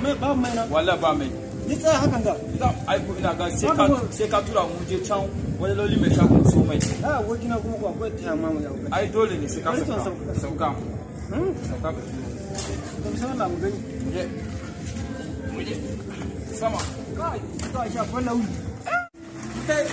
Mai ba mai na. Wallahi ba mai. Ni tsaya hakan ga. Za aiko ina ga sai ka sai ka tura mu je can wani loli mai shagon so mai. A abokina kuma ko akwai taya ma mu yawo. Ai dole ne sai ka Bari to sauka. sauka. Sauka. Sauka ka turo. To bismillah mu gani. Mu je. Mu je. Sama. Kai, to a sha kwallon wuri. Kai.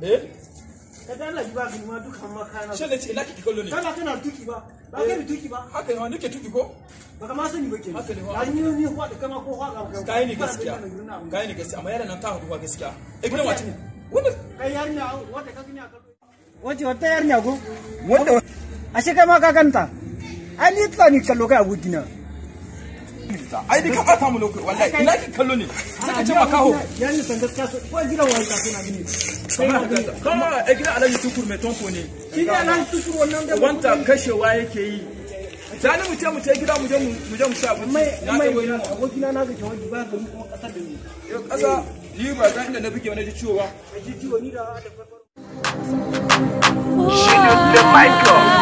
Eh? Ka da Allah ji ba ma dukan ma kana. Shin nace ina kike kallo ne? Kana kana tuki ba. Ba kai tuki ba. Haka ne wa nake tuki ko? Baka ma sani ba kenan. Haka ne wa. Ai ni ni hwa da kama ko hwa ga. Kai ne gaskiya. Kai ne gaskiya amma yaran nan ta haɗu ba gaskiya. Eh gidan wace ne? Wanda Kai yarinya wanda ka gani a kallo. Wace wata yarinya ko? wanda Ashe kai ma ka ganta. Ai ni tsani kallo kai abokina. ai dai ka bata mu lokaci wallahi ina kike kallo ne? Sai ka ce makaho. Yarinya san gaskiya ko gidan wani ka suna gani. Kama a gidan Alhaji Tukur mai tonko ne. Shi ne Alhaji Tukur wannan da Wanta kashewa yake yi. Sani mu ce mu ce gida mu je mu je mu ci abinci. Mai Na mai ɗebo yunwa. abokina na ga jawabi ba gari kuma kasar da ni. Yau ƙasa ni ba san inda na buge wani ji ciwo ba. Ji ciwo ni da da farko. She just the Michael.